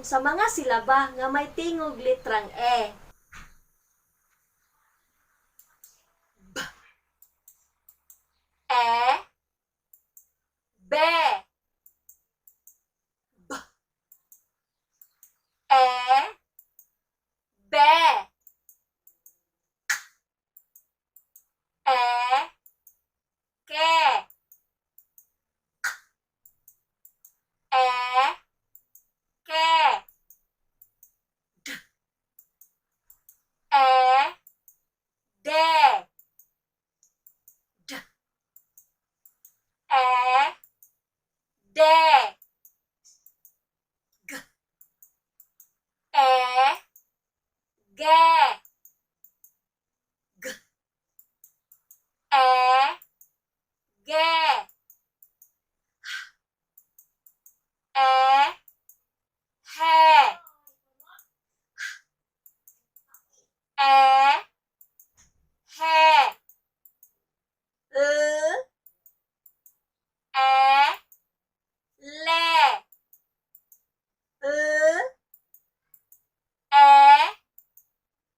Magdungan sa mga silaba nga may tingog litrang E. B, E, B, B, E, B, E, K, E, K, D, E, D, D, E, D, G, E, G, G, E, G, E, H, E, H, L, E, L, L, E,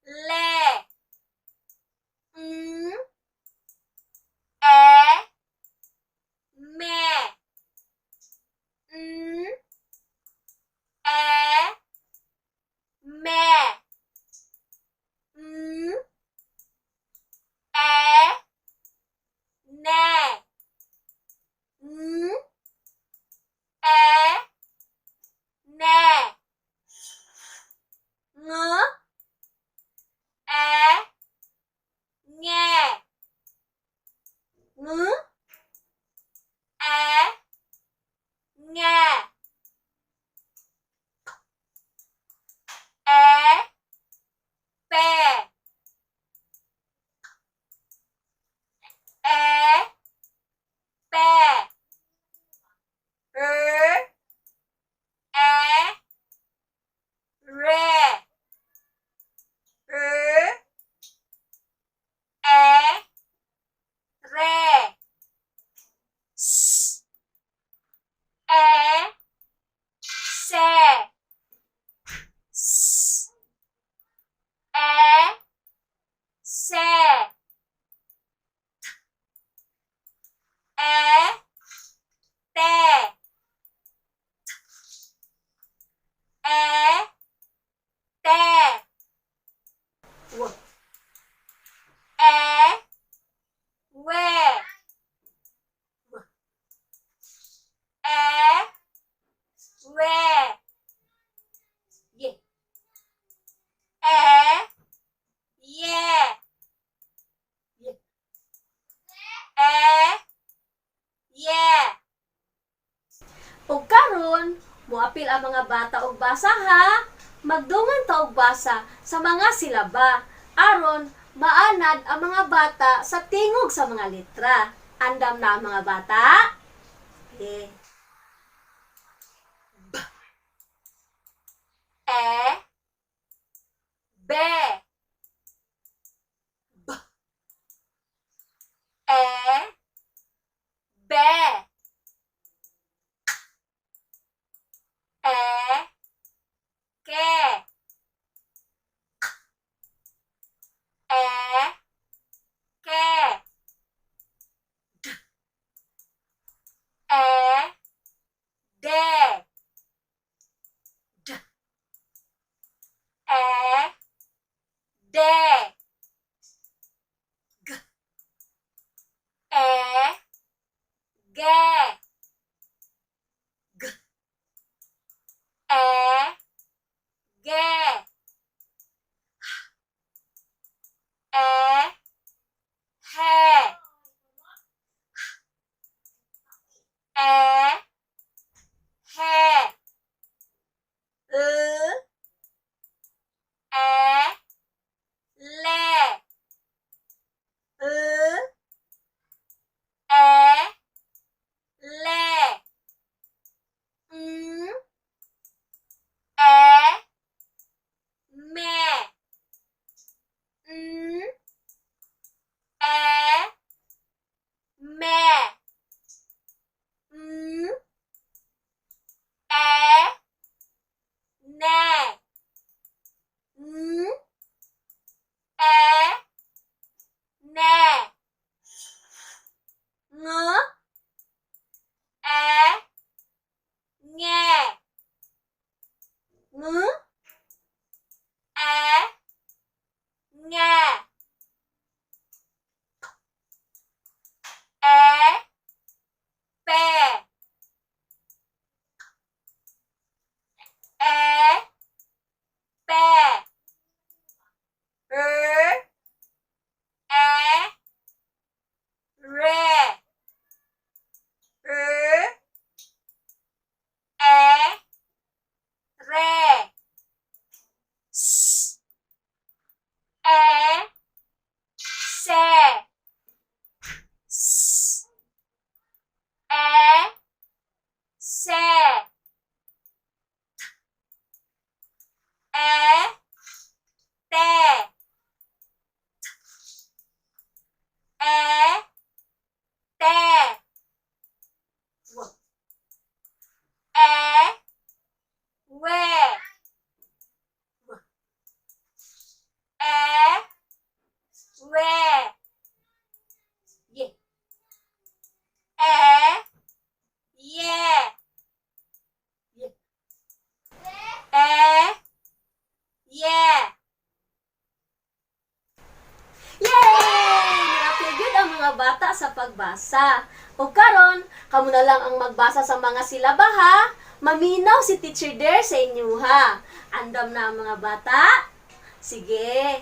L, M, E, M, N, E, M, N, E, N, N, E, N, Ng, E, Nge, Ng, E, Nge, E, P, E, P, R, E, R, R, E, R, S, E, S, S, E, S, T, E, T, E, T, W, E, W, W, E, W, Y, E, Y, Y, E, Y. Ug karon, moapil ang mga bata og basa ha. Magdungan ta og basa sa mga silaba aron maanad ang mga bata sa tingog sa mga letra. Andam na ang mga bata? Okay. B, E, B, B, E, B, E, K, E, K, D, E, D, D, E, bata sa pagbasa. O karon, kamo na lang ang magbasa sa mga silaba ha. Maminaw si Teacher Dare sa inyo ha. Andam na ang mga bata? Sige.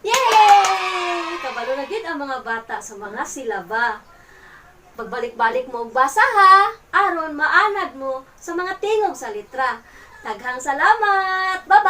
Yay! Kabalo na gid ang mga bata sa mga silaba. Pagbalik-balik mo og basa ha, aron maanad mo sa mga tingog sa litra. Daghang salamat. Bye.